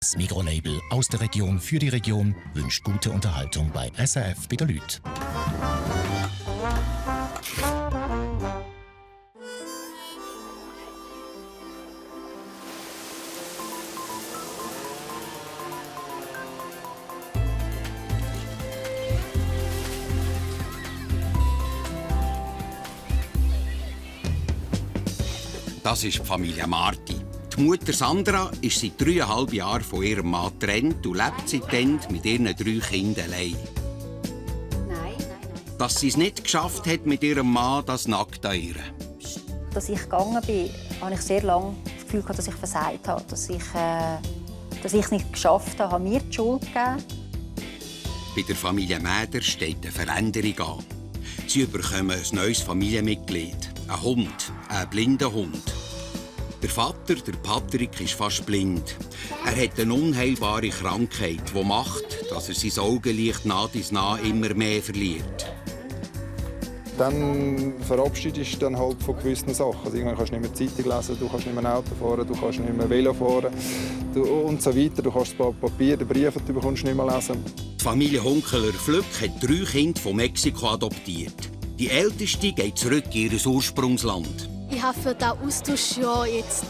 Das Mikrolabel aus der Region für die Region wünscht gute Unterhaltung bei SRF bei den Leuten. Das ist die Familie Marti. Die Mutter Sandra ist seit 3,5 Jahren von ihrem Mann getrennt und lebt seitdem mit ihren 3 Kindern allein. Nein. Dass sie es nicht geschafft hat mit ihrem Mann, das nagt an ihr. Als ich gegangen bin, habe ich sehr lange das Gefühl gehabt, dass ich versagt habe, dass ich es nicht geschafft habe, mir die Schuld gegeben. Bei der Familie Mäder steht eine Veränderung an. Sie bekommen ein neues Familienmitglied, einen Hund, einen blinden Hund. Der Vater, der Patrick, ist fast blind. Er hat eine unheilbare Krankheit, die macht, dass er sein Augenlicht nach und nach immer mehr verliert. Dann verabschiedest du dann halt von gewissen Sachen. Also irgendwann kannst du nicht mehr Zeitung lesen, du kannst nicht mehr Auto fahren, du kannst nicht mehr Velo fahren und so weiter. Du kannst das Papier, den Brief, den du bekommst, nicht mehr lesen. Die Familie Hunkeler Flück hat 3 Kinder von Mexiko adoptiert. Die älteste geht zurück in ihr Ursprungsland. Ich habe für diesen Austausch ja jetzt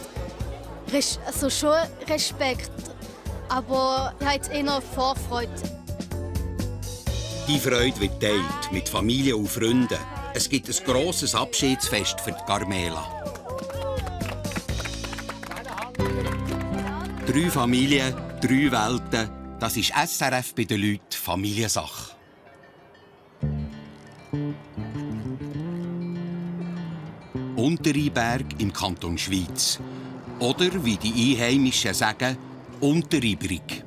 schon Respekt, aber ich habe jetzt eher Vorfreude. Die Freude wird teilt mit Familie und Freunden. Es gibt ein grosses Abschiedsfest für die Carmela. 3 Familien, 3 Welten. Das ist SRF bei den Leuten Familiensache. Unterrheinberg im Kanton Schwyz. Oder, wie die Einheimischen sagen, Unterrheinbrig.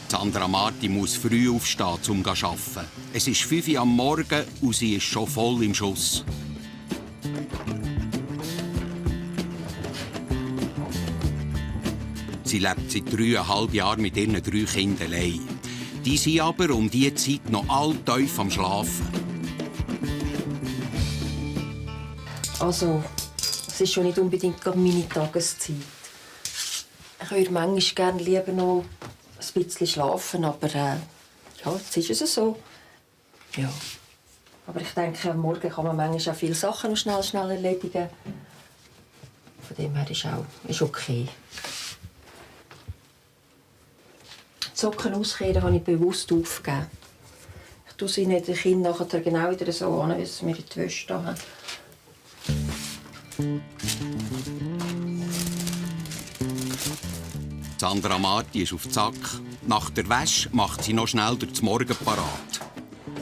Sandra Marti muss früh aufstehen, um zu arbeiten. Es ist 5 Uhr am Morgen und sie ist schon voll im Schuss. Sie lebt seit 3,5 Jahren mit ihren 3 Kindern allein. Die sind aber um diese Zeit noch alltief am Schlafen. Also, es ist schon nicht unbedingt meine Tageszeit. Ich würde manchmal gerne lieber noch ein bisschen schlafen, aber ja, jetzt ist es so. Ja. Aber ich denke, am Morgen kann man manchmal auch viele Sachen noch schnell erledigen. Von dem her ist okay. Die Socken auskehren habe ich bewusst aufgegeben. Ich tue sie nicht den Kindern nachher genau wieder so an, wie sie mir in die Wäsche haben. Sandra Marti ist auf Zack. Nach der Wäsche macht sie noch schnell durch den Morgen parat.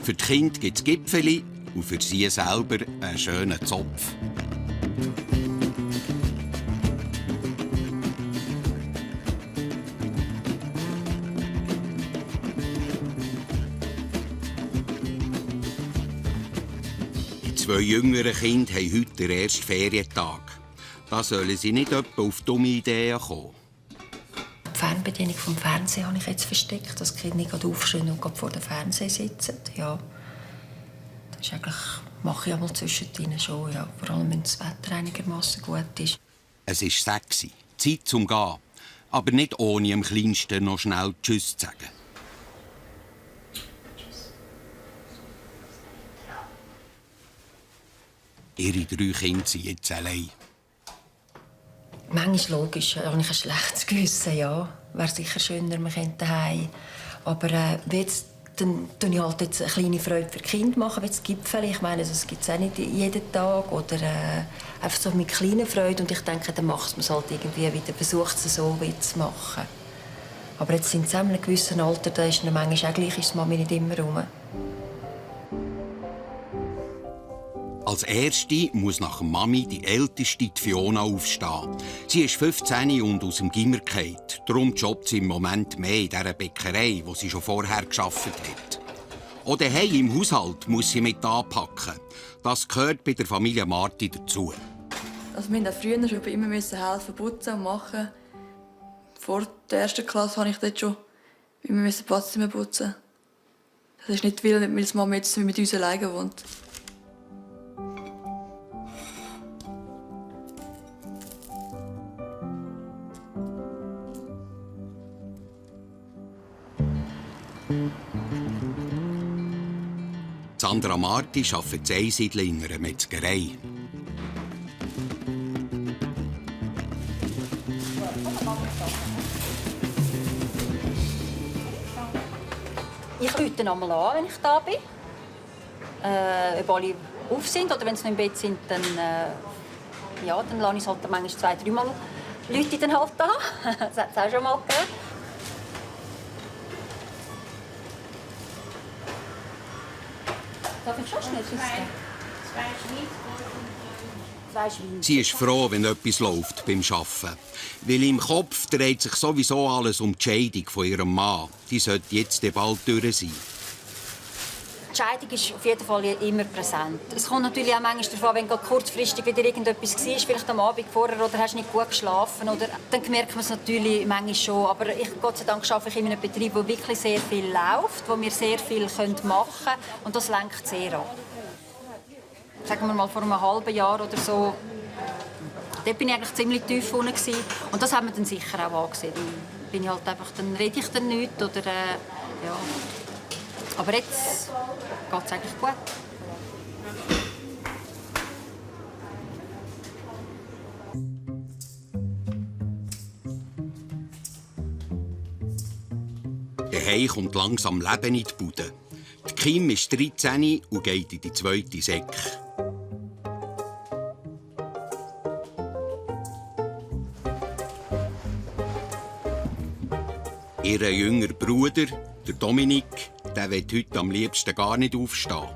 Für die Kinder gibt es Gipfeli und für sie selber einen schönen Zopf. Die 2 jüngeren Kinder haben heute den ersten Ferientag. Da sollen sie nicht etwa auf dumme Ideen kommen. Die Fernbedienung vom Fernsehen habe ich jetzt versteckt, dass die Kinder nicht aufstehen und vor dem Fernseher sitzen. Ja, das ist eigentlich, mache ich einmal zwischendrin schon, ja. Vor allem, wenn das Wetter einigermaßen gut ist. Es ist sexy, Zeit zum Gehen. Aber nicht ohne dem Kleinsten noch schnell Tschüss zu sagen. Ihre 3 Kinder sind jetzt allein. Manchmal logisch, habe ich ein schlechtes Gewissen, ja. Wäre sicher schöner, wir könnten daheim. Aber jetzt, dann mache ich halt jetzt eine kleine Freude für die Kinder, machen, wie das Gipfel. Ich meine, das gibt es auch nicht jeden Tag. Oder einfach so mit kleinen Freuden. Und ich denke, dann macht man es halt irgendwie wieder, versucht es so wieder zu machen. Aber jetzt sind sie in einem gewissen Alter, da ist dann manchmal auch gleich, ist die Mami nicht immer rum. Als Erste muss nach der Mami die Älteste, die Fiona, aufstehen. Sie ist 15 und aus dem Gimmer gefallen. Darum jobbt sie im Moment mehr in dieser Bäckerei, wo sie schon vorher gearbeitet hat. Auch daheim im Haushalt muss sie mit anpacken. Das gehört bei der Familie Marti dazu. Also wir mussten früher schon immer helfen, putzen und machen. Vor der 1. Klasse musste ich dort schon immer Badzimmer putzen. Das ist nicht, weil meine Mama jetzt mit uns alleine wohnt. Sandra Marti arbeitet in Einsiedeln in einer Metzgerei. Ich rufe einmal an, wenn ich da bin. Ob alle auf sind oder wenn sie noch im Bett sind, dann lasse ich es halt manchmal 2-3 Mal Leute dann halt da. Das hat es auch schon mal gegeben. Darf ich schon schnell schiessen? 2 Schweine. Sie ist froh, wenn etwas läuft beim Arbeiten. Weil im Kopf dreht sich sowieso alles um die Scheidung von ihrem Mann. Die sollte jetzt bald durch sein. Die Scheidung ist auf jeden Fall immer präsent. Es kommt natürlich auch manchmal davon, wenn kurzfristig wieder irgendetwas war, vielleicht am Abend vorher, oder hast nicht gut geschlafen, oder dann merkt man es natürlich manchmal schon. Aber Gott sei Dank arbeite ich in einem Betrieb, wo wirklich sehr viel läuft, wo wir sehr viel machen können. Und das lenkt sehr ab. Sagen wir mal vor einem halben Jahr oder so, dort bin ich eigentlich ziemlich tief unten gewesen. Und das haben wir dann sicher auch angesehen. Dann rede ich dann nichts oder ja. Aber jetzt geht es eigentlich gut. Daheim kommt langsam Leben in die Bude. Die Kim ist 13 und geht in die 2. Sek. Ihr jüngerer Bruder, der Dominik, der will heute am liebsten gar nicht aufstehen.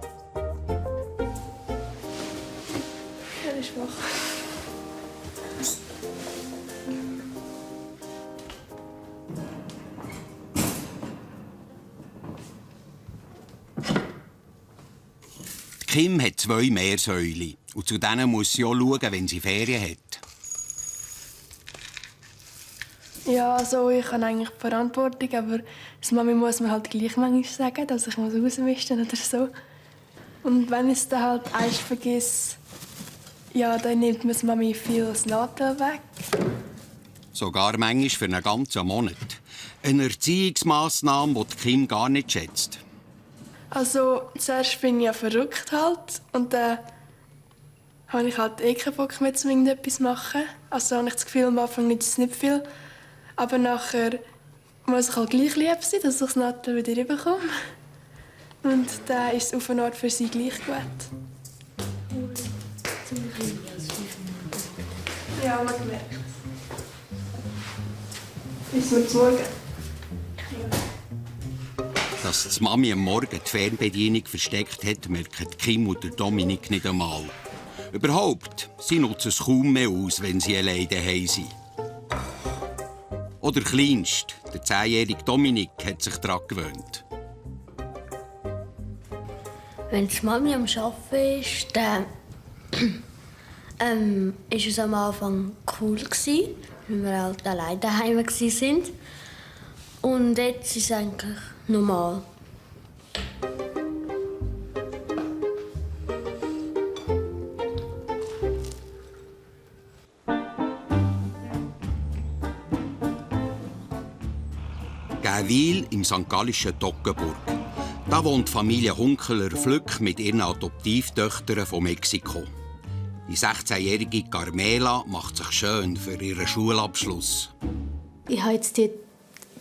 Er ist wach. Kim hat 2 Meersäule und zu denen muss sie auch schauen, wenn sie Ferien hat. Ja, also ich habe eigentlich die Verantwortung, aber das Mami muss mir halt gleich manchmal sagen, dass ich muss rausmischen oder so. Und wenn ich es dann halt eins vergesse, ja, dann nimmt mir das Mami viel das Nadel weg. Sogar manchmal für einen ganzen Monat. Eine Erziehungsmassnahme, die Kim gar nicht schätzt. Also zuerst bin ich ja verrückt halt und dann habe ich halt keinen Bock mehr, um irgendetwas zu machen. Also habe ich das Gefühl, am Anfang nützt es nicht viel. Aber nachher muss ich halt gleich lieb sein, dass ich das Nadel wieder rüberkomme. Und dann ist es auf eine Art für sie gleich gut. Ja, man merkt es. Ist mir zu Morgen. Dass die Mami am Morgen die Fernbedienung versteckt hat, merken Kim und der Dominik nicht einmal. Überhaupt, sie nutzen es kaum mehr aus, wenn sie alleine daheim sind. Oder Kleinst, der 10-jährige Dominik, hat sich daran gewöhnt. Wenn die Mami am Arbeiten ist, dann ist es am Anfang cool, weil wir halt alleine daheim waren. Und jetzt ist es eigentlich normal. Gäwil im St. Gallischen Toggenburg. Da wohnt die Familie Hunkeler-Flück mit ihren Adoptivtöchtern von Mexiko. Die 16-jährige Carmela macht sich schön für ihren Schulabschluss. Ich habe jetzt die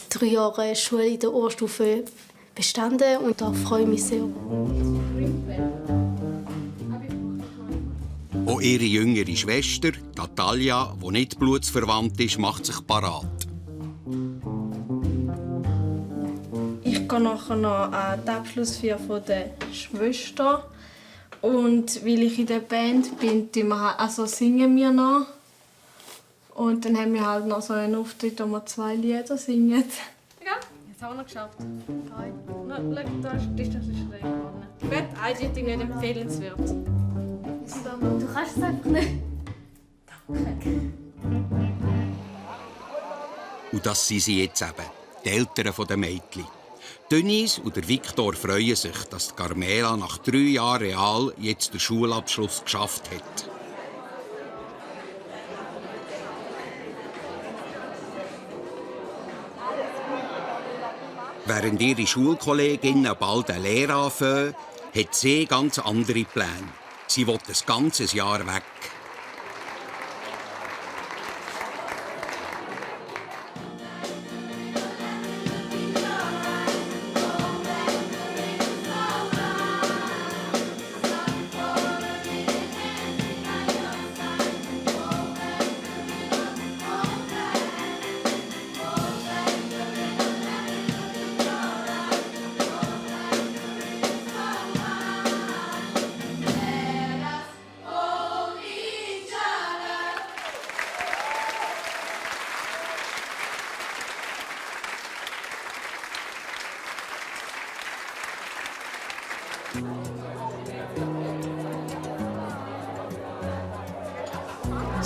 3 Jahre Schule in der Oberstufe bestanden und da freue ich mich sehr. Auch ihre jüngere Schwester, Natalia, die nicht blutsverwandt ist, macht sich parat. Ich gehe nachher noch an die Abschlussfeier der Schwester. Und weil ich in der Band bin, singen wir noch. Und dann haben wir halt noch so einen Auftritt, wo wir 2 Lieder singen. Ja, jetzt haben wir noch geschafft. Da ist das schräg geworden. Ich werde eindeutig nicht empfehlenswert. Du kannst es einfach nicht. Danke. Und das sind sie jetzt eben, die Eltern der Mädchen. Denise und der Viktor freuen sich, dass Carmela nach 3 Jahren Real jetzt den Schulabschluss geschafft hat. Während ihre Schulkolleginnen bald eine Lehre anfangen, hat sie ganz andere Pläne. Sie will ein ganzes Jahr weg.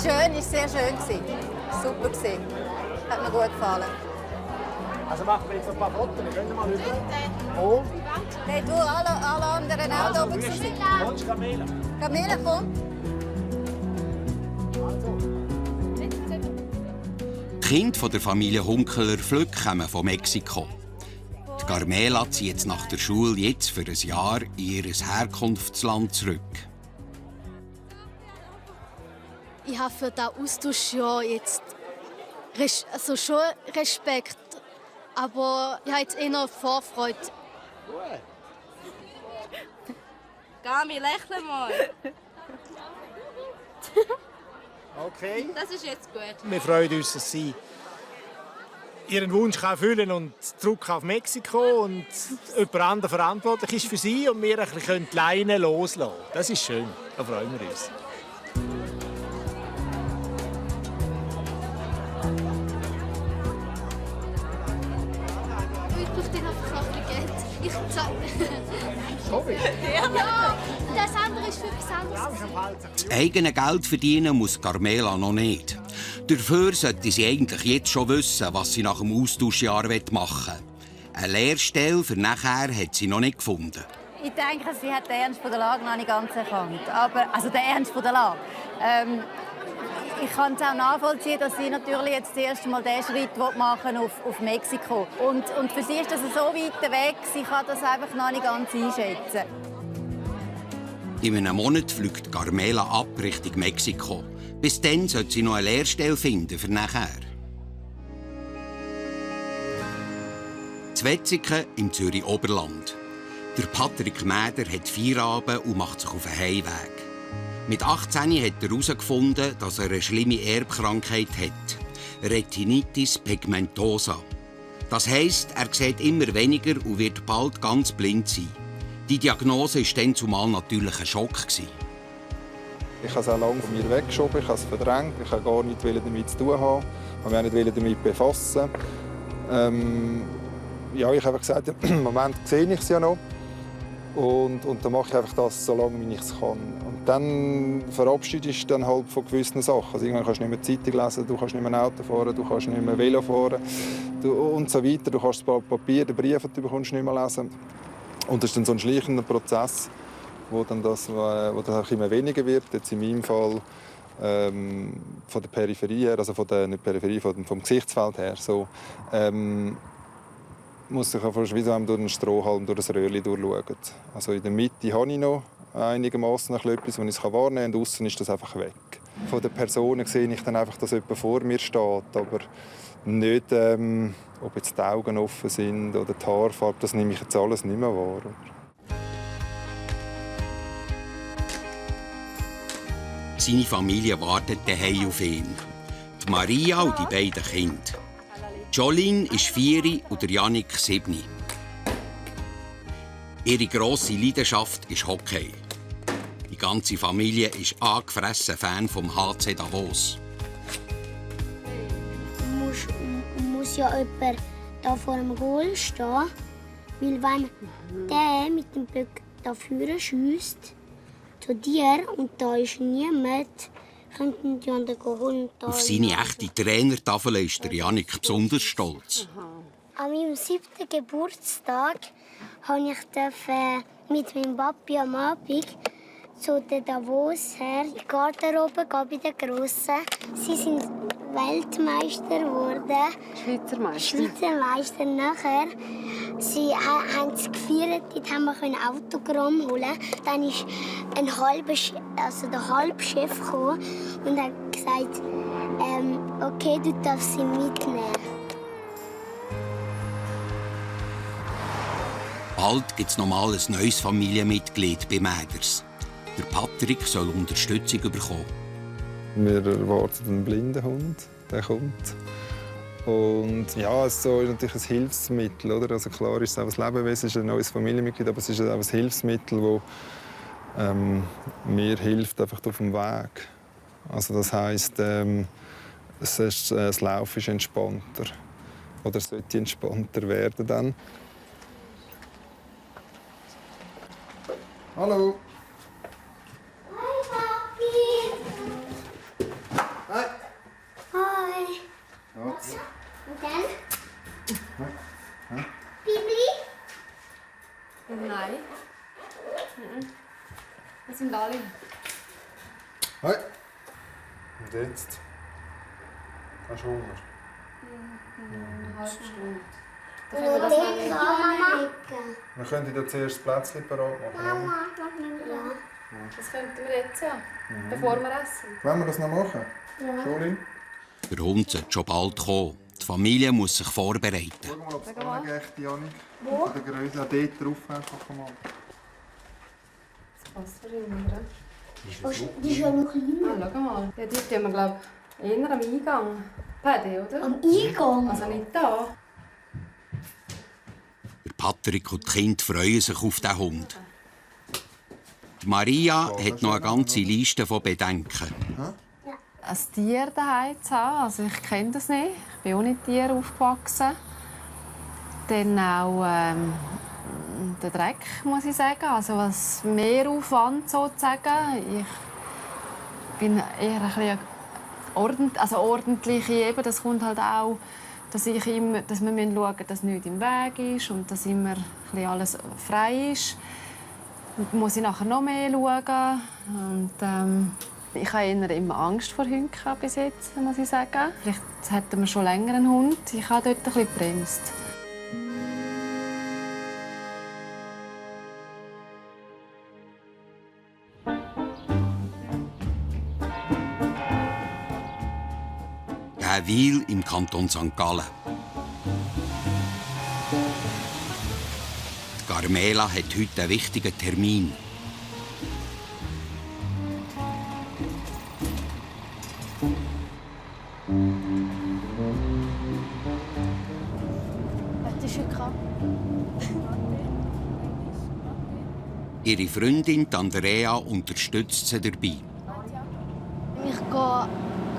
Schön, ist sehr schön gewesen. Super gewesen. Hat mir gut gefallen. Also machen wir jetzt ein paar Fotos, wir gehen mal rüber. Oh. Hey, du, alle anderen auch da oben gewesen. Kommst Camilla? Camilla, komm. Die Kinder der Familie Hunkeler Flück kommen von Mexiko. Die Carmela zieht jetzt nach der Schule jetzt für ein Jahr in ihr Herkunftsland zurück. Ich habe für den Austausch ja jetzt schon Respekt, aber ich habe jetzt eher Vorfreude. Gami, lächle mal. Okay. Das ist jetzt gut. Wir freuen uns, dass sie ihren Wunsch erfüllen und zurück auf Mexiko und jemand anderes verantwortlich ist für sie und wir ein bisschen die Leine loslassen. Das ist schön, da freuen wir uns. Ich brauche dir einfach noch ein bisschen Geld. Ich zahle. Ja, das andere ist für etwas anderes. Das eigene Geld verdienen muss Carmela noch nicht. Dafür sollte sie eigentlich jetzt schon wissen, was sie nach dem Austauschjahr machen will. Eine Lehrstelle für nachher hat sie noch nicht gefunden. Ich denke, sie hat den Ernst der Lage noch nicht ganz erkannt. Also den Ernst der Lage. Ich kann es auch nachvollziehen, dass sie natürlich jetzt das erste Mal diesen Schritt machen auf Mexiko. Und für sie ist das so weit weg, sie kann das einfach noch nicht ganz einschätzen. In einem Monat fliegt Carmela ab Richtung Mexiko. Bis dann sollte sie noch eine Lehrstelle finden für nachher. Zwetzigen im Zürich Oberland. Der Patrick Mäder hat Feierabend und macht sich auf den Heimweg. Mit 18 hat er herausgefunden, dass er eine schlimme Erbkrankheit hat. Retinitis pigmentosa. Das heisst, er sieht immer weniger und wird bald ganz blind sein. Die Diagnose war dann zumal natürlich ein Schock. Ich habe es auch lange von mir weggeschoben, ich habe es verdrängt, ich wollte gar nichts damit zu tun haben, ich wollte mich auch nicht damit befassen. Ich habe einfach gesagt, im Moment sehe ich es ja noch. Und dann mache ich einfach das, so lange wie ich es kann. Und dann verabschiedest du dann halt von gewissen Sachen. Also irgendwann kannst du nicht mehr Zeitung lesen, du kannst nicht mehr Auto fahren, du kannst nicht mehr Velo fahren und so weiter. Du kannst das Papier, den Brief, den du bekommst, nicht mehr lesen. Und das ist dann so ein schleichender Prozess, wo das auch immer weniger wird. Jetzt in meinem Fall von der Peripherie her, also nicht Peripherie, vom Gesichtsfeld her. So, muss ich fast wie so durch einen Strohhalm, durch ein Röhrchen durchschauen. Also in der Mitte habe ich noch einigermaßen etwas, das ich wahrnehmen kann, und außen ist das einfach weg. Von den Personen sehe ich dann einfach, dass jemand vor mir steht, aber nicht, ob jetzt die Augen offen sind oder die Haarfarbe, das nehme ich jetzt alles nicht mehr wahr. Seine Familie wartet daheim auf ihn. Die Maria und die beiden Kinder. Jolene ist 4 und der Janik 7. Ihre grosse Leidenschaft ist Hockey. Die ganze Familie ist angefressen Fan vom HC Davos. Muss ja jemand da vor dem Goal stehen, weil wenn der mit dem Böck da vorne schiesst, zu dir und da ist niemand, könnten die anderen holen. Auf seine echte Trainertafel ist der Janik besonders stolz. An meinem 7. Geburtstag durfte ich mit meinem Papi am Abend zu den Davos her in die Garderobe gehen bei den Grossen. Sie waren Weltmeister geworden. Schweizer Meister. Schweizer Meister nachher. Sie haben es gefeiert, dort haben wir Autogramm holen. Dann ist der Halbchef gekommen und hat gesagt, okay, du darfst sie mitnehmen. Bald gibt es nochmal ein neues Familienmitglied bei Mäders. Der Patrick soll Unterstützung bekommen. Wir erwarten einen blinden Hund, der kommt. Und ja, es ist so natürlich ein Hilfsmittel. Oder? Also klar ist es auch ein Lebewesen, es ist ein neues Familienmitglied, aber es ist auch ein Hilfsmittel, das mir hilft einfach auf dem Weg. Also das heisst, das Laufen ist entspannter oder sollte entspannter werden dann. Hallo. Hi, Papi. Hi. Hi. Ja. Und dann? Ja. Bibi? Nein. Wir sind alle. Hi. Und jetzt? Hast du Hunger? Eine halbe Stunde. Und dann Mama. Wir können dir zuerst das Plätzchen parat machen. Mama, ja. Das könnten wir jetzt ja, bevor wir essen. Wollen wir das noch machen? Ja. Scholin? Der Hund sollte schon bald kommen. Die Familie muss sich vorbereiten. Schau mal, ob es angeht, Janik. Wo? Der Größe auch dort drauf einfach mal. Das passt für ihn, oder? Die ist ja noch kleiner. Schau mal. Ja, die tun wir, glaube ich, eher am Eingang. Paddy, oder? Am Eingang? Also nicht da. Der Patrick und die Kinder freuen sich auf den Hund. Die Maria hat noch eine ganze Liste von Bedenken. Ein Tier daheim zu haben, also ich kenne das nicht. Ich bin auch nicht Tier aufgewachsen. Dann auch der Dreck, muss ich sagen. Also was Mehraufwand sozusagen. Ich bin eher ein bisschen ordentliche. Eben, das kommt halt auch, dass wir schauen müssen, dass nichts im Weg ist und dass immer ein bisschen alles frei ist. Dann muss ich nachher noch mehr schauen. Und, ich habe eher immer Angst vor Hunden bis jetzt, muss ich sagen. Vielleicht hätten wir schon länger einen Hund. Ich habe dort ein bisschen gebremst. Wil im Kanton St. Gallen. Die Carmela hat heute einen wichtigen Termin. Was ist krank? Ihre Freundin Andrea unterstützt sie dabei. Ich gehe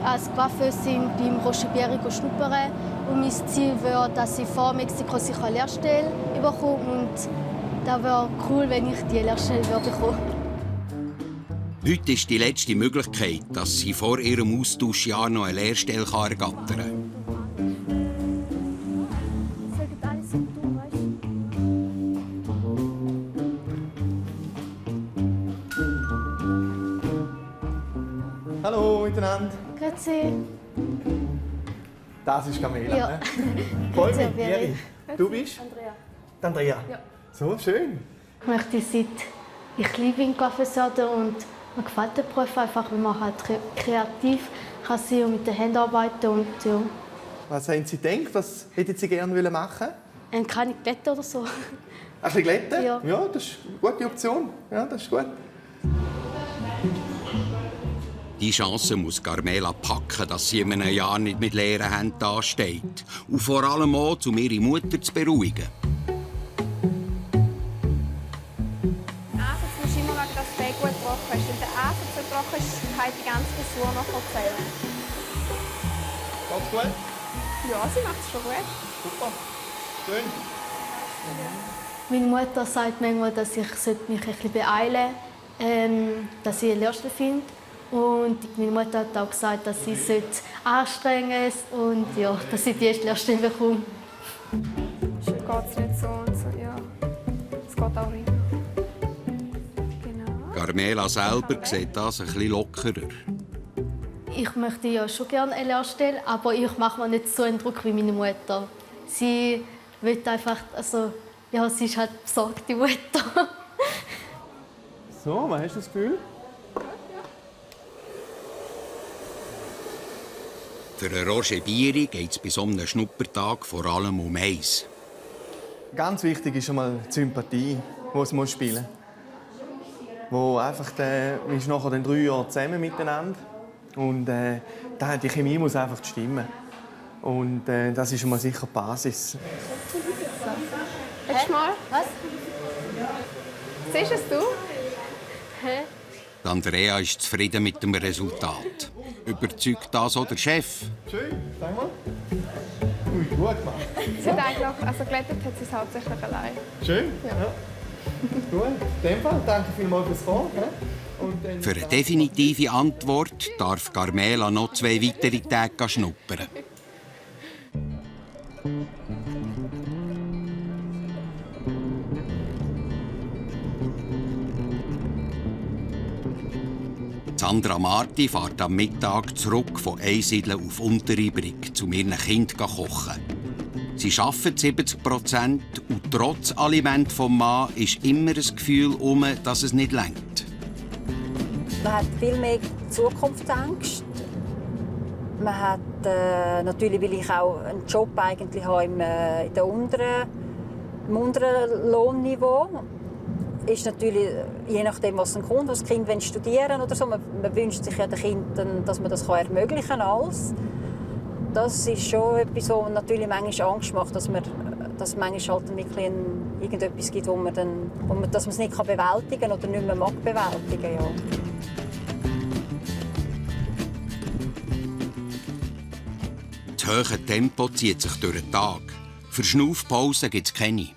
als Coiffeusin beim Rocher-Pierre schnuppern. Und mein Ziel wäre, dass ich vor Mexiko sicher eine Lehrstelle bekomme. Und das wäre cool, wenn ich diese Lehrstelle bekomme. Heute ist die letzte Möglichkeit, dass sie vor ihrem Austauschjahr noch eine Lehrstelle ergattern kann. Hallo miteinander. Grüezi. Das ist Camilla. Ja. Ne? Voll mit Grüezi, Jerry. Du bist? Andrea. Die Andrea. Ja. So schön. Ich möchte seit ich klein bin Coiffeuse und mir gefällt der Beruf einfach, weil man halt kreativ kann sein und mit den Händen arbeiten und ja. Was haben Sie gedacht? Was hätten Sie gerne machen wollen? Keine Glätte oder so. Ein bisschen glätten? Ja. Ja, das ist eine gute Option. Ja, das ist gut. Die Chance muss Carmela packen, dass sie in einem Jahr nicht mit leeren Händen dasteht. Und vor allem auch, um ihre Mutter zu beruhigen. Ansatz musst du immer schauen, dass der gut gebrochen ist. Wenn der Ansatz so gebrochen ist, kann ich die ganze Frisur noch erzählen. Geht's gut? Ja, sie macht es schon gut. Super. Schön. Meine Mutter sagt manchmal, dass ich mich ein bisschen beeilen sollte, dass ich eine Lehrstelle finde. Und meine Mutter hat auch gesagt, dass ich anstrengen sollte und ja, dass ich die erste Lehrstelle bekomme. Schon geht es nicht so und so, ja. Es geht auch rein. Genau. Carmela selber sieht das ein bisschen lockerer. Ich möchte ja schon gerne eine Lehrstelle, aber ich mache mir nicht so einen Druck wie meine Mutter. Sie will einfach, also, ja, sie ist halt besorgte Mutter. So, was hast du das Gefühl? Für Roger Bieri geht es bei so einem Schnuppertag vor allem um eins. Ganz wichtig ist einmal die Sympathie, die es spielen muss. Man ist nachher 3 Jahre zusammen miteinander. Und die Chemie muss einfach stimmen. Und das ist mal sicher die Basis. Willst du mal? Was? Siehst du es? Hä? Andrea ist zufrieden mit dem Resultat. Überzeugt das auch der Chef? Schön, sag mal. Ui, gut gemacht. Sie hat eigentlich, also gelettet hat sie es hauptsächlich allein. Schön? Ja. Gut. In dem Fall danke vielmals fürs Kommen. Für eine definitive Antwort darf Carmela noch 2 weitere Tage schnuppern. Sandra Marti fährt am Mittag zurück von Einsiedeln auf Unteribrig, um ihren Kindern zu kochen. Sie arbeiten 70% und trotz Aliment vom Mann ist immer das Gefühl, dass es nicht reicht. Man hat viel mehr Zukunftsängste. Man hat natürlich, weil ich auch einen Job eigentlich habe im unteren Lohnniveau, ist natürlich, je nachdem, was ein kommt, was das Kind studieren oder so, man wünscht sich ja den Kindern, dass man das ermöglichen kann. Alles. Das ist schon etwas, was natürlich manchmal Angst macht, dass es manchmal halt irgendetwas gibt, dass man es nicht bewältigen kann oder nicht mehr bewältigen mag. Ja. Das hohe Tempo zieht sich durch den Tag. Für Schnaufpausen gibt es keine.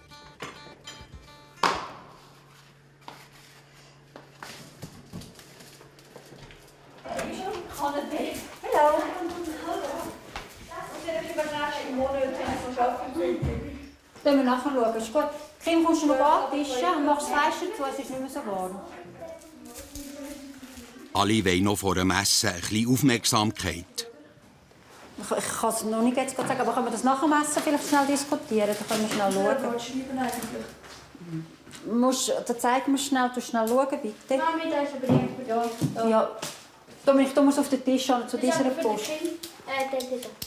Können wir nachher schauen. Ist gut. Kim, kommst du noch antischen und machst das Fenster zu, es ist nicht mehr so warm. Alle wollen noch vor dem Essen ein bisschen Aufmerksamkeit. Ich kann es noch nicht jetzt sagen, aber können wir das nach dem Essen vielleicht schnell diskutieren? Dann können wir schnell schauen. Dann zeig mir schnell, schauen, bitte. Mami, da ist aber jemand. Ja. Dominik, du musst auf den Tisch zu dieser Post.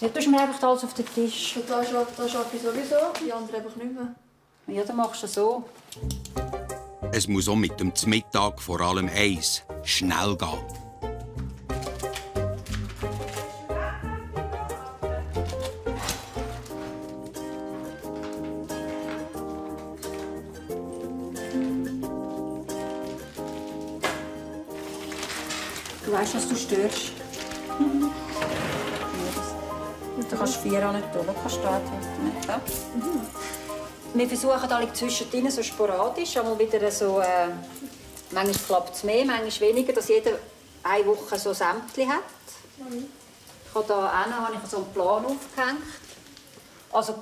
Ja, du mir einfach alles auf den Tisch. Da arbeite ich sowieso, die anderen einfach nicht mehr. Ja, dann machst du so. Es muss auch mit dem Mittag vor allem eins: schnell gehen. Du weißt, dass du störst. Du kannst 4 nicht tun. Du kannst da nicht. Ja? Wir versuchen alle zwischendrin so sporadisch, einmal wieder so, manchmal klappt es mehr, manchmal weniger, dass jeder eine Woche so ein Sämtchen hat. Ich habe hier so einen Plan aufgehängt. Also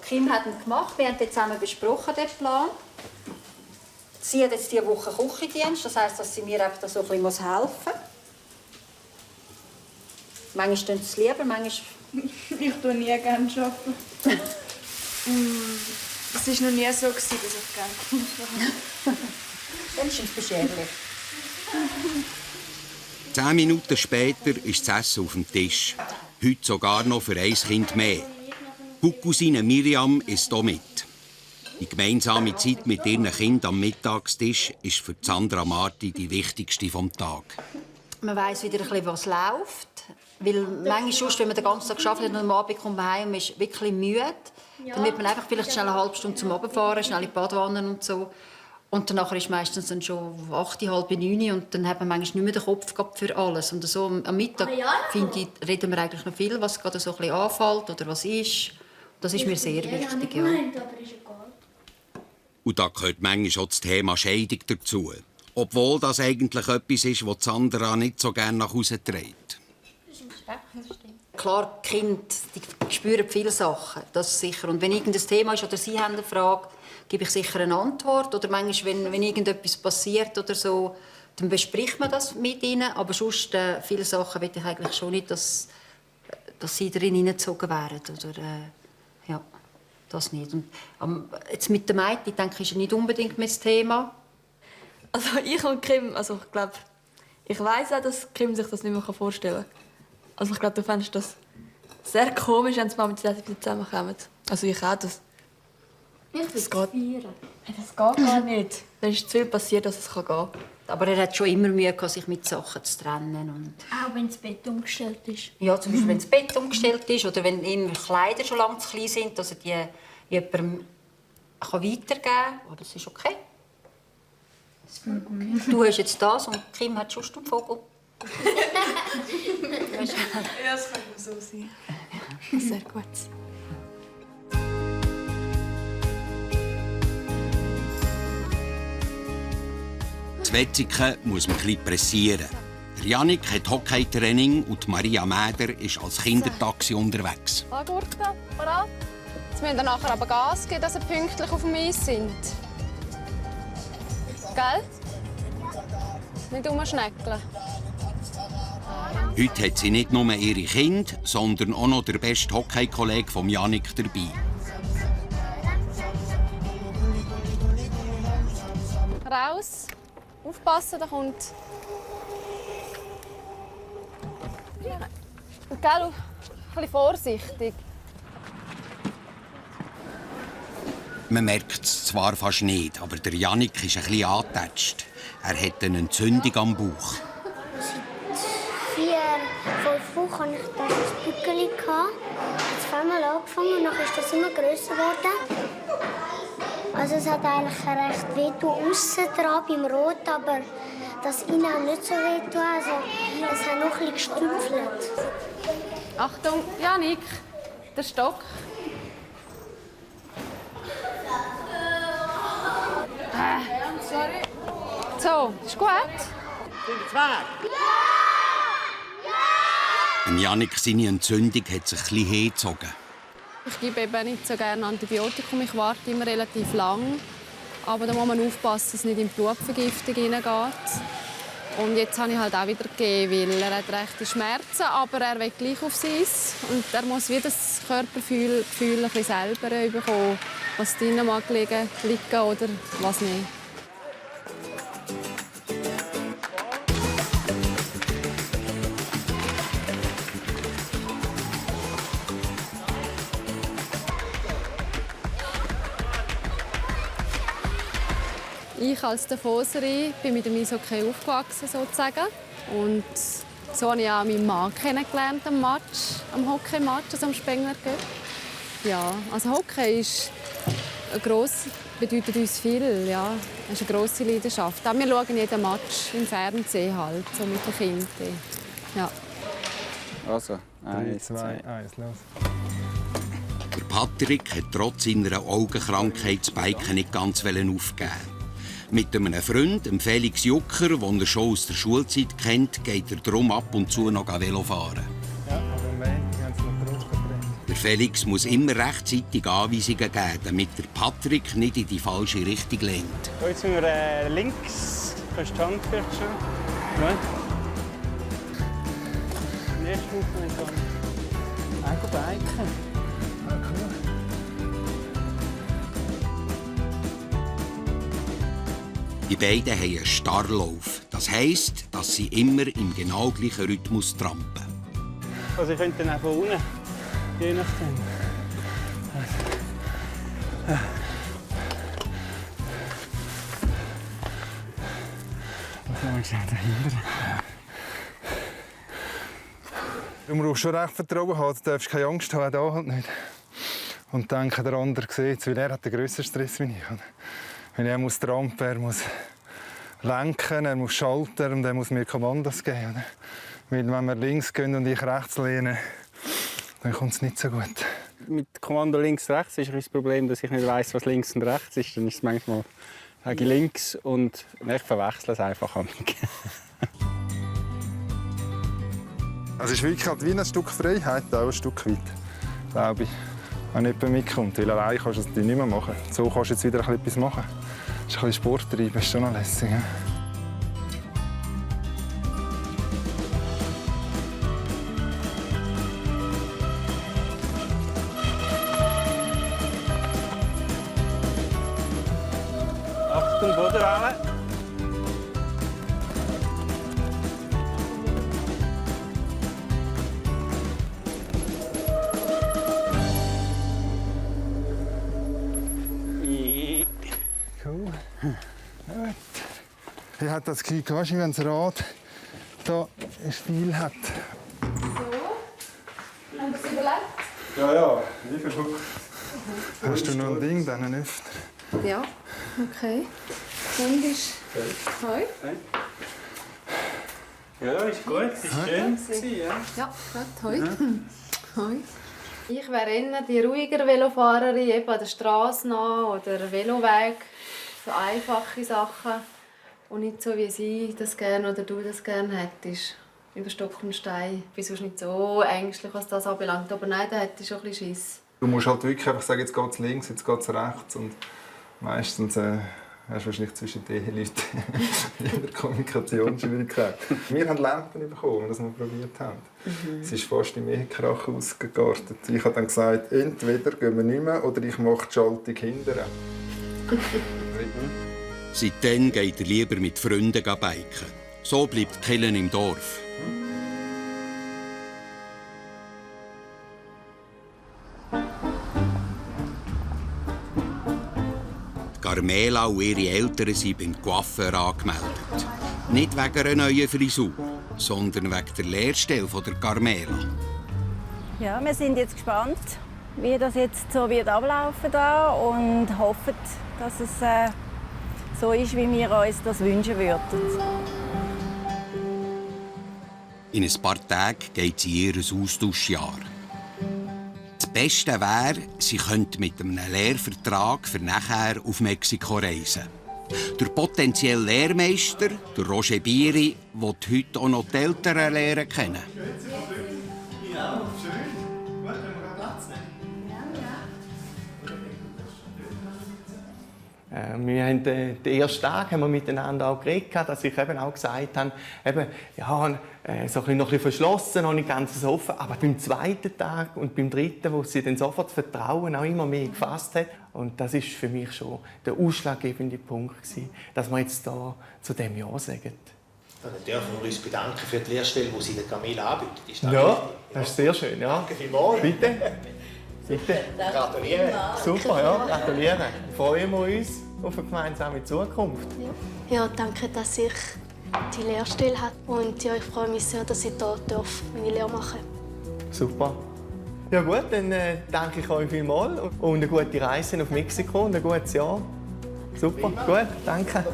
Kim hat ihn gemacht, wir haben den zusammen besprochen, den Plan. Sie hat jetzt diese Woche Küchendienst, das heisst, dass sie mir einfach so ein bisschen helfen muss. Manchmal tun sie es lieber, manchmal... Ich tue nie gerne arbeiten. Es war noch nie so, dass ich gerne mache. Dann ist es beschwerlich. 10 Minuten später ist das Essen auf dem Tisch. Heute sogar noch für ein Kind mehr. Die Cousine Miriam ist hier mit. Die gemeinsame Zeit mit ihren Kindern am Mittagstisch ist für Sandra Marti die wichtigste vom Tag. Man weiss wieder ein bisschen, was läuft. Weil manchmal, wenn man den ganzen Tag gearbeitet hat und am Abend kommt man heim und ist wirklich müde, dann wird man einfach vielleicht schnell eine halbe Stunde zum Abend fahren, schnell in die Badwanne und so. Und danach ist meistens dann schon 8, halb 9 und dann hat man manchmal nicht mehr den Kopf für alles. Und so am Mittag, finde ich, reden wir eigentlich noch viel, was gerade so ein bisschen anfällt oder was ist. Das ist mir sehr wichtig, ja. Und da gehört manchmal auch das Thema Scheidung dazu. Obwohl das eigentlich etwas ist, was Sandra nicht so gerne nach Hause trägt. Klar, die Kinder die spüren viele Sachen, das ist sicher. Und wenn irgendein Thema ist oder sie haben eine Frage, gebe ich sicher eine Antwort. Oder manchmal, wenn irgendetwas passiert oder so, dann bespricht man das mit ihnen. Aber sonst, viele Sachen will ich eigentlich schon nicht, dass sie darin hineingezogen werden. Oder, ja, das nicht. Und, jetzt mit der Mädchen, denke ich, ist nicht unbedingt mehr das Thema. Also ich und Kim, also ich glaube, ich weiss auch, dass Kim sich das nicht mehr vorstellen kann. Also ich glaube, du fändest das sehr komisch, wenn sie mal mit dir zusammenkommen. Also ich auch. Das geht gar nicht. Dann ist zu viel passiert, dass es gehen kann. Aber er hat schon immer Mühe gehabt, sich mit Sachen zu trennen. Und auch wenn das Bett umgestellt ist? Ja, zum Beispiel, wenn das Bett umgestellt ist oder wenn ihm Kleider schon lange zu klein sind, dass er die jemandem weitergeben kann. Oh, das ist okay. Du hast jetzt das und Kim hat schon einen Vogel. Ja, das könnte so sein. Sehr gut. Das Wetzikon muss man ein bisschen pressieren. Der Jannik hat Hockeytraining und Maria Mäder ist als Kindertaxi unterwegs. Gurten, bereit? Jetzt müssen wir nachher aber Gas geben, dass sie pünktlich auf dem Eis sind. Gell? Nicht rumschnäckeln. Heute hat sie nicht nur ihre Kinder, sondern auch noch der beste Hockeykollege von Jannik dabei. Raus. Aufpassen, da kommt. Und gell, ein bisschen vorsichtig. Man merkt es zwar fast nicht, aber der Jannik ist ein bisschen angetatscht. Er hat eine Entzündung am Bauch. Seit 4, 5 Wochen hatte ich das Bückeli. Jetzt zweimal angefangen und dann ist das immer grösser geworden. Also es hat eigentlich recht wehgetan aussen dran beim Rot, aber das innen hat nicht so wehgetan. Also es hat noch ein bisschen gestümpfelt. Achtung, Jannik, der Stock. Sorry. So, ist gut? Jannik, seine Entzündung hat sich ein bisschen hingezogen. Ich gebe eben nicht so gerne Antibiotikum. Ich warte immer relativ lang. Aber da muss man aufpassen, dass es nicht in die Blutvergiftung hineingeht. Und jetzt habe ich halt auch wieder gegeben, weil er hat rechte Schmerzen, aber er will gleich aufs Eis. Und er muss wieder das Körpergefühl ein bisschen selber bekommen, was drinnen mag liegen oder was nicht. Ich als Davoserin bin mit dem Eishockey aufgewachsen, sozusagen. Und so habe ich auch meinen Mann kennengelernt am Hockeymatch, also am Spengler Cup. Ja, also Hockey bedeutet uns viel, ja. Es ist eine grosse Leidenschaft. Auch wir schauen jeden Match im Fernsehen halt, so mit den Kindern. Ja. Also, 1, 2, 1, los. Der Patrick hat trotz seiner Augenkrankheit das Biken nicht ganz aufgeben. Mit einem Freund, dem Felix Jucker, den er schon aus der Schulzeit kennt, geht er darum ab und zu noch Velo fahren. Ja, aber am Montag haben sie noch draufgebrannt. Der Felix muss immer rechtzeitig Anweisungen geben, damit der Patrick nicht in die falsche Richtung lenkt. So, jetzt sind wir links. Kannst du die Hand vielleicht schon? Gut. Nächste Woche ist dann auch biken. Die beiden haben einen Starrlauf. Das heisst, dass sie immer im genau gleichen Rhythmus trampen. Also ich könnte dann auch von unten, je nachdem. Was haben wir schnell dahinter? Du musst schon recht Vertrauen haben, du darfst keine Angst haben, da halt nicht. Und denken, der andere sieht es, weil er hat den grösseren Stress wie ich. Wenn er muss trampen, er muss lenken, er muss schalten und er muss mir Kommandos geben. Weil wenn wir links gehen und ich rechts lehne, dann kommt es nicht so gut. Mit Kommando links-rechts ist das Problem, dass ich nicht weiss, was links und rechts ist. Dann ist es manchmal sage ich links und ich verwechsle es einfach. Es ist wirklich halt wie ein Stück Freiheit, auch ein Stück weit, glaube ich. Wenn jemand mitkommt, weil allein kannst du es nicht mehr machen. So kannst du jetzt wieder etwas machen. Das ist ein bisschen Sport treiben, ist schon noch lässig. Ja? Achtung, Boden wählen. Cool. Gut. Ich hatte das Gefühl, wenn das Rad hier einen Stiel hat. So, haben Sie überlegt? Ja, wie verrückt. Hast du noch ein Ding, dann einen Öffner? Ja, okay. Und ist Heu? Ja, ist gut. Es war schön. Ja, Heu. Heu. Ich wäre eher die ruhigere Velofahrerin, eben an der Straße nah oder Veloweg. So einfache Sachen. Und nicht so, wie sie das gerne oder du das gerne hättest. Über Stock und Stein. Ich bin sonst nicht so ängstlich, was das anbelangt. Aber nein, da hätte ich schon ein bisschen Schiss. Du musst halt wirklich einfach sagen, jetzt geht es links, jetzt geht es rechts. Und meistens hast du wahrscheinlich zwischen den Leuten in der Kommunikationsschwierigkeiten. Wir haben Lampen bekommen, das wir probiert haben. Es ist fast im Ehekrach ausgeartet. Ich habe dann gesagt, entweder gehen wir nicht mehr oder ich mache die Schaltung hinterher. Seitdem geht er lieber mit Freunden biken. So bleibt Killen im Dorf. Carmela und ihre Eltern sind beim Coiffeur angemeldet. Nicht wegen einer neuen Frisur, sondern wegen der Lehrstelle der Carmela. Ja, wir sind jetzt gespannt, wie das jetzt so wird ablaufen da und hoffen, dass es so ist, wie wir uns das wünschen würden. In ein paar Tagen geht sie in ihr Austauschjahr. Das Beste wäre, sie könnte mit einem Lehrvertrag für nachher auf Mexiko reisen. Der potenzielle Lehrmeister, der Roger Bieri, will heute auch noch die Eltern lernen kennen. Ja, schön. Gut, können wir Platz nehmen? Wir haben den ersten Tag haben wir miteinander auch geredet, dass ich eben auch gesagt habe, eben, ja, so ein noch ein bisschen verschlossen, noch nicht ganz so offen. Aber beim zweiten Tag und beim dritten, wo sie dann sofort das Vertrauen auch immer mehr gefasst hat. Und das ist für mich schon der ausschlaggebende Punkt gewesen, dass wir jetzt hier zu diesem Ja sagen. Dann dürfen wir uns bedanken für die Lehrstelle, die sie der Camilla anbietet. Ist das ja, richtig? Das ist sehr schön. Ja. Danke vielmals. Bitte. Bitte. Gratulieren. Super, ja, gratulieren. Freuen wir uns auf eine gemeinsame Zukunft. Ja, danke, dass ich die Lehrstelle habe. Und ja, ich freue mich sehr, dass ich hier meine Lehre machen darf. Super. Ja gut, dann danke ich euch vielmals und eine gute Reise nach Mexiko und ein gutes Jahr. Super, gut, danke.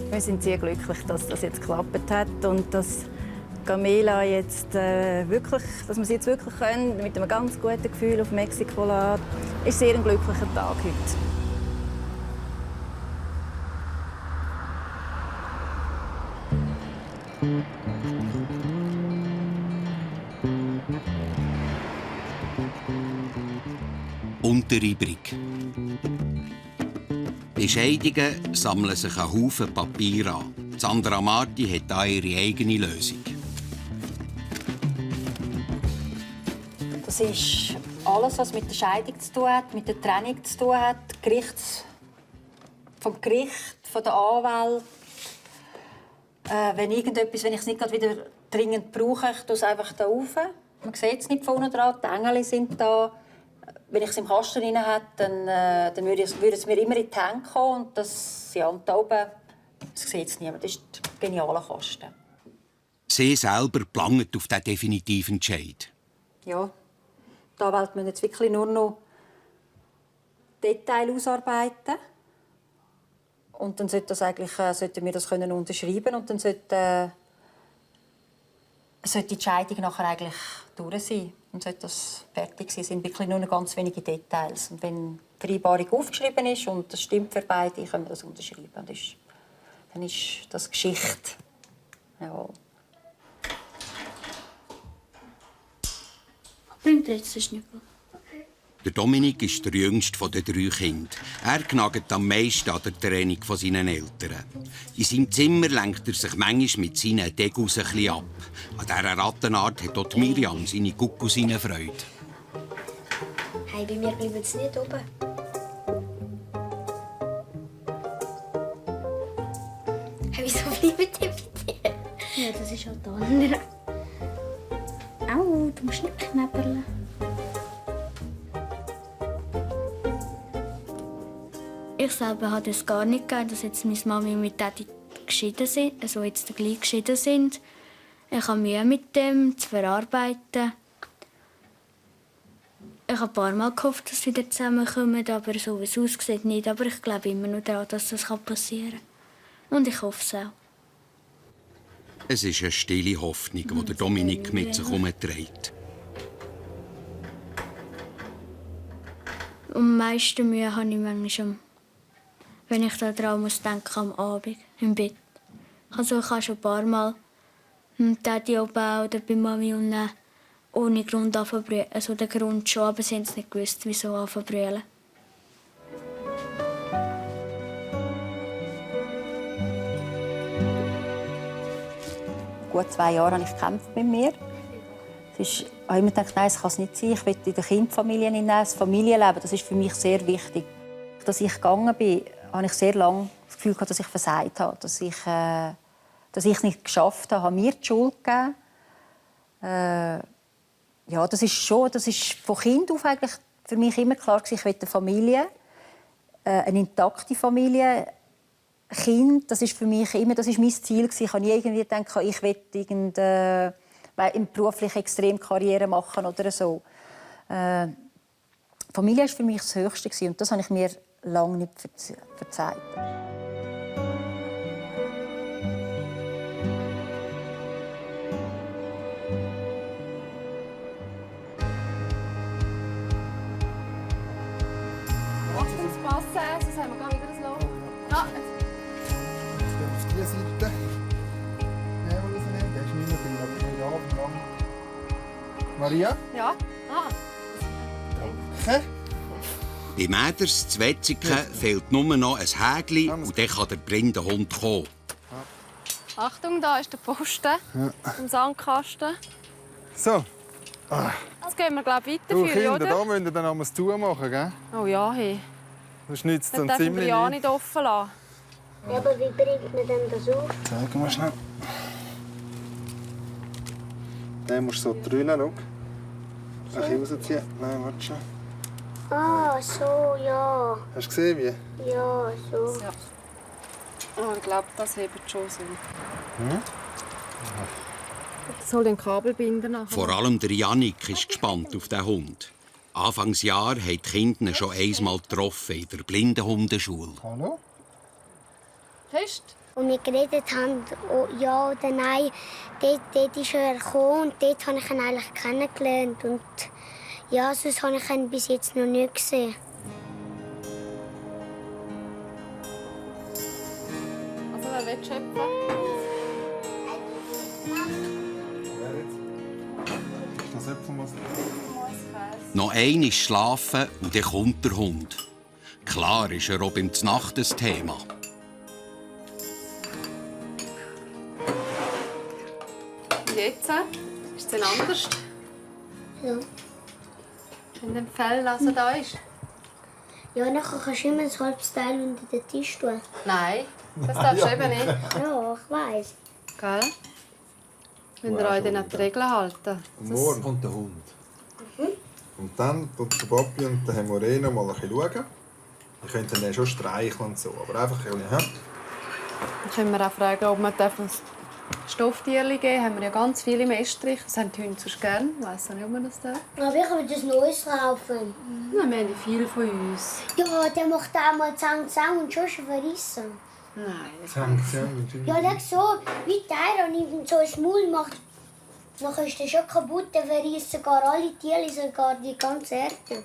Wir sind sehr glücklich, dass das jetzt geklappt hat und dass Camila jetzt wirklich, dass wir sie jetzt wirklich können, mit einem ganz guten Gefühl auf Mexiko lassen. Es ist sehr ein glücklicher Tag heute. Untere Brig. Bei Scheidungen sammeln sich ein Haufen Papier an. Sandra Marti hat da ihre eigene Lösung. Das ist alles, was mit der Scheidung zu tun hat, mit der Trennung zu tun hat. Vom Gericht, von der Anwalt. Wenn ich es nicht gerade wieder dringend brauche, ich tue es einfach hier rauf. Man sieht es nicht vorne dran, die Engel sind da. Wenn ich es im Kasten rein hätte, dann würde es mir immer in die Hände kommen. Und das, ja, und da oben, das sieht es niemand. Das ist der geniale Kasten. Sie selber planet auf diesen definitiven Entscheid. Ja, da wählt man jetzt wirklich nur noch Details ausarbeiten. Und dann sollten wir das unterschreiben und dann sollte die Entscheidung nachher eigentlich durch sein. Und sollte das fertig sein, sind wirklich nur noch ganz wenige Details. Und wenn die Vereinbarung aufgeschrieben ist und das stimmt für beide, können wir das unterschreiben. Und dann ist das Geschichte. Ja. Bringt jetzt den Schnüffel. Der Dominik ist der jüngste der 3 Kinder. Er knagt am meisten an der Trennung seiner Eltern. In seinem Zimmer lenkt er sich manchmal mit seinen Degus ein bisschen ab. An dieser Rattenart hat auch Miriam seine Kuckussine Freude. Hey, bei mir bleiben sie nicht oben. das ist halt der andere. Au, du musst nicht knäbberle. Ich selber habe es gar nicht gegeben, dass jetzt meine Mami und Daddy geschieden sind, also jetzt gleich geschieden sind. Ich habe Mühe mit dem zu verarbeiten. Ich habe ein paar Mal gehofft, dass sie wieder zusammenkommen, aber so wie es aussieht nicht. Aber ich glaube immer noch daran, dass das passieren kann. Und ich hoffe es auch. Es ist eine stille Hoffnung, die der Dominik mit sich herumträgt. Am meisten Mühe habe ich manchmal, wenn ich daran denke, am Abend im Bett. Also ich habe schon ein paar Mal mit Daddy oben oder bei Mami und ohne Grund anfangen. Also der Grund schon, aber sie haben es nicht gewusst, wieso anfangen. Gut 2 Jahre habe ich gekämpft mit mir. Ich habe immer gedacht, nein, das kann es nicht sein. Ich will in der Kindfamilie hinein. Das Familienleben, das ist für mich sehr wichtig. Als ich gegangen bin, habe ich sehr lange das Gefühl gehabt, dass ich versagt habe, dass ich es nicht geschafft habe, mir die Schuld gegeben. Ja, das ist von Kind auf eigentlich für mich immer klar gewesen, ich will eine Familie, eine intakte Familie, Kind. Das ist für mich immer, das ist mein Ziel gewesen. Ich habe nie irgendwie gedacht, ich will im beruflich extrem Karriere machen oder so. Familie war für mich das Höchste gewesen, und das habe ich mir lange nicht verzeiht. Sonst haben wir wieder das Loch. Ah, jetzt gehen wir auf diese Seite. Nehmen wir rausnehmen. Der ist nicht mehr viel, aber ja. Maria? Ja. Ah. Danke. Bei Mäders zu Wetzigen fehlt nur noch ein Hägli und dann kann der blinde Hund kommen. Achtung, da ist der Posten im Sandkasten. So. Jetzt gehen wir, glaube ich, Du, weiterführen, Kinder, oder? da müsst ihr dann einmal zumachen, gell? Oh ja, hey. Das nützt Dann dann dürfen wir ziemlich ja nichts. nicht offen lassen. Ja, aber wie bringt man denn das auf? Zeig mal schnell. Den musst du so drüllen, schau. Ein bisschen rausziehen. Nein, warte schon. Ah, so, ja. Hast du gesehen, wie? Ja, so. Ja. Oh, ich glaube, das hebt schon so. Ich soll den Kabelbinder nachher. Vor allem der Jannik ist gespannt auf den Hund. Anfangsjahr haben die Kinder ihn schon einmal getroffen in der Blindenhundeschule. Hallo? Test? Und wir geredet haben, oh, ja oder nein, dort ist er gekommen und dort habe ich ihn eigentlich kennengelernt. Und ja, sonst habe ich ihn bis jetzt noch nicht gesehen. Also, wer will schöpfen? Das Äpfelmus. Noch einmal schlafen und dann kommt der Hund. Klar ist er auch beim Znacht ein Thema. Jetzt ist es dann anders. Ja. In dem Fell, also da ist. Ja, nachher kannst du immer ein halbes Teil unter den Tisch tun. Nein, das darfst du eben nicht. Ja, ich weiss. Gell? Wenn ihr euch dann an die Regeln halten. Morgen kommt der Hund. Und dann tut der Papi und der Moreno mal ein bisschen schauen. Wir könnten ihn schon streicheln und so, aber einfach ein bisschen. Dann können wir auch fragen, ob wir ein Stofftierchen geben. Haben wir ja ganz viele im Estrich. Das haben die Hunde sonst gerne. Ich weiss nicht, ob man das darf. Aber ich will das Neues kaufen. Nein, wir haben nicht viel von uns. Ja, der macht auch mal Zang und schon verrissen. Nein. Ja, schau so, wie der und so ein Maul macht. Dann ist der schon kaputt, der verrissen sogar alle Tiere, sogar die ganze Erde.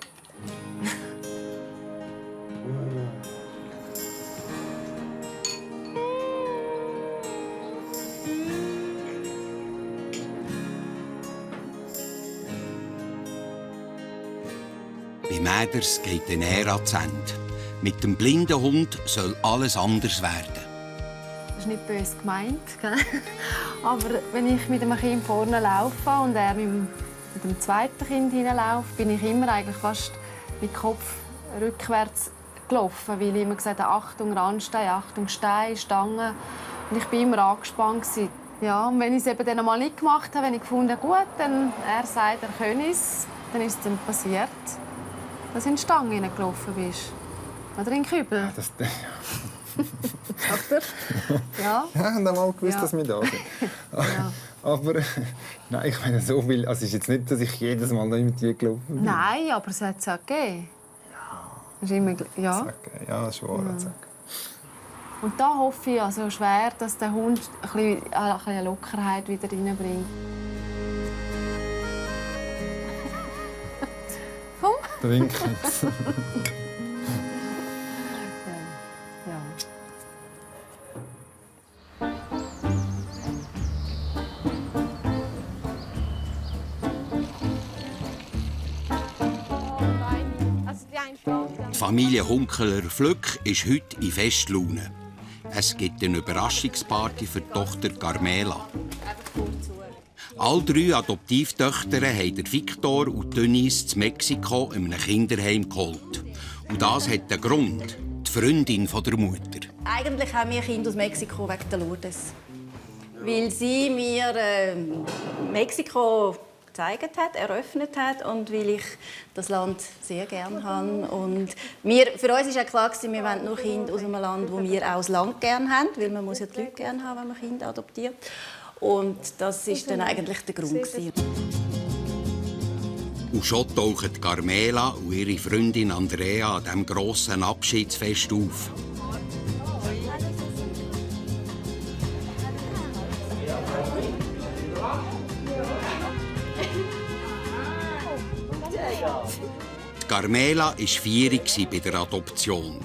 Bei Mäders geht eine Ära zu Ende. Mit dem blinden Hund soll alles anders werden. Das ist nicht böse gemeint, gell? Aber wenn ich mit einem Kind vorne laufe und er mit dem zweiten Kind hineinläuft, bin ich immer eigentlich fast mit dem Kopf rückwärts gelaufen, weil ich immer gesagt habe, Achtung Randstein, Achtung Stein, Stangen. Und ich war immer angespannt. Ja, und wenn ich es eben dann mal nicht gemacht habe, wenn ich gefunden gut, dann er sagt, er könne es, dann ist es dann passiert, dass du in die Stange hineingelaufen bist. Oder in den Kübel. Ja, das, Oder? Ja. Ja, ich habe mal gewusst, Ja. dass wir da sind. Ja. Aber nein, ich meine, so viel. Also es ist jetzt nicht, dass ich jedes Mal da mit dir gelaufen bin. Nein, aber es hat es auch gegeben. Das ist immer, ja. Ja, das ist wahr. Mhm. Und da hoffe ich also schwer, dass der Hund ein bisschen Lockerheit wieder reinbringt. Komm. Trink jetzt. Ja. Die Familie Hunkeler-Flück ist heute in Festlaune. Es gibt eine Überraschungsparty für die Tochter Carmela. Alle 3 Adoptivtöchter haben der Victor und Denise zu Mexiko in einem Kinderheim geholt. Und das hat den Grund, die Freundin der Mutter. Eigentlich haben wir Kinder aus Mexiko wegen der Lourdes. Weil sie mir Mexiko gezeigt hat, eröffnet hat und weil ich das Land sehr gerne habe. Und für uns war klar, wir wollen nur Kinder aus einem Land, wo wir auch das Land gerne haben, weil man muss ja die Leute gerne haben, wenn man Kinder adoptiert. Und das war dann eigentlich der Grund. Und schon tauchen Carmela und ihre Freundin Andrea an diesem grossen Abschiedsfest auf. Carmela war 4 bei der Adoption.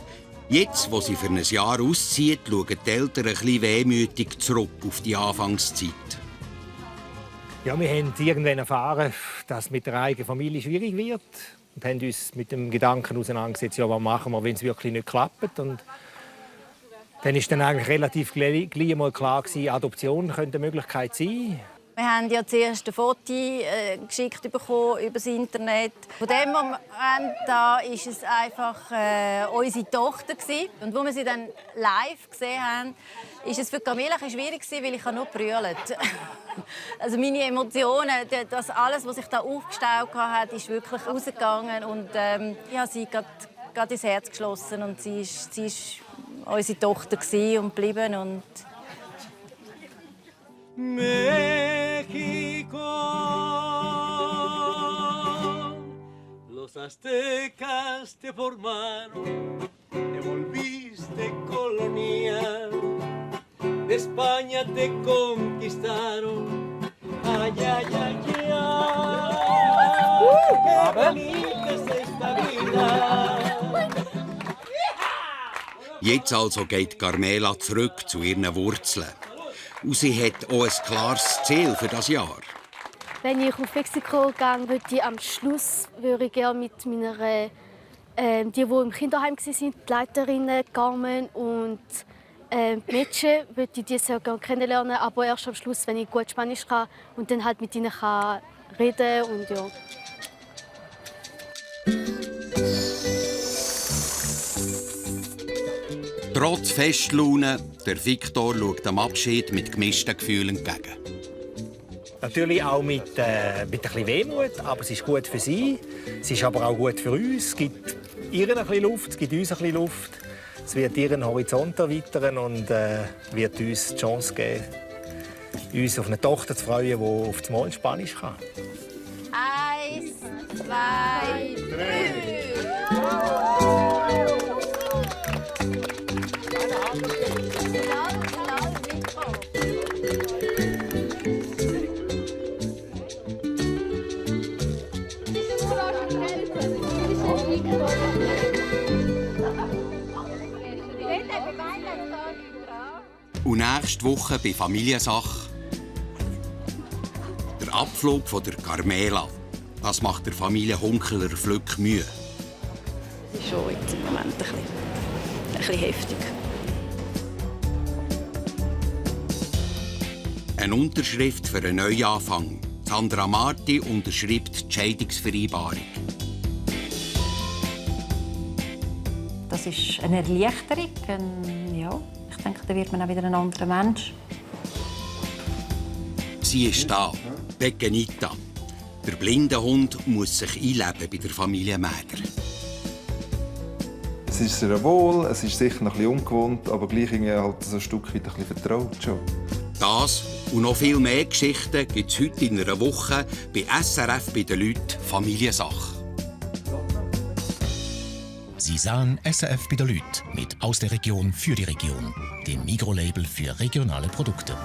Jetzt, wo sie für ein Jahr auszieht, schauen die Eltern ein bisschen wehmütig zurück auf die Anfangszeit. Ja, wir haben irgendwann erfahren, dass es mit der eigenen Familie schwierig wird. Und haben uns mit dem Gedanken auseinandergesetzt, ja, was machen wir, wenn es wirklich nicht klappt. Und dann war dann eigentlich relativ gleich mal klar, Adoption könnte eine Möglichkeit sein. Wir haben ja zuerst ein Foto geschickt bekommen über das Internet. Von dem Moment an war es einfach unsere Tochter. Und als wir sie dann live gesehen haben, war es für Camilla schwierig, weil ich nur brüllt. Also meine Emotionen, das alles, was sich da aufgestaut hat, ist wirklich rausgegangen. Und ich habe sie gerade ins Herz geschlossen. Und sie war unsere Tochter und geblieben. Und México, los aztecas te formaron, te volviste colonia, de España te conquistaron, ay, ay, ay, ay, qué bonita es esta vida. Jetzt also geht Carmela zurück zu ihren Wurzeln. Und sie hat auch ein klares Ziel für das Jahr. Wenn ich auf Mexiko gehe, würde ich am Schluss gerne mit meiner die im Kinderheim waren, die Leiterinnen Carmen und Mädchen, würde ich die sehr gerne kennenlernen, aber erst am Schluss, wenn ich gut Spanisch kann und dann halt mit ihnen kann reden und ja. Trotz Festlaune, der Victor schaut dem Abschied mit gemischten Gefühlen entgegen. Natürlich auch mit ein bisschen Wehmut, aber es ist gut für sie. Es ist aber auch gut für uns. Es gibt ihr ein bisschen Luft, es gibt uns ein bisschen Luft. Es wird ihren Horizont erweitern und wird uns die Chance geben, uns auf eine Tochter zu freuen, die auf das Mal Spanisch kann. 1, 2, 3. Und nächste Woche bei Familiensache der Abflug von der Carmela. Das macht der Familie Hunkeler-Flück Mühe. Das ist schon jetzt im Moment ein bisschen heftig. Eine Unterschrift für einen Neuanfang. Sandra Marti unterschreibt die Scheidungsvereinbarung. Das ist eine Erleichterung. Ja, ich denke, da wird man auch wieder ein anderer Mensch. Sie ist da, Begenita. Der blinde Hund muss sich einleben bei der Familie Mäder. Es ist sehr wohl, es ist sicher noch ein bisschen ungewohnt, aber gleich irgendwie halt so ein Stück weit ein bisschen vertraut schon. Das und noch viel mehr Geschichten gibt es heute in einer Woche bei SRF bei den Leuten Familiensache. Sie sahen SRF bei den Leuten mit «Aus der Region für die Region», dem Mikrolabel für regionale Produkte.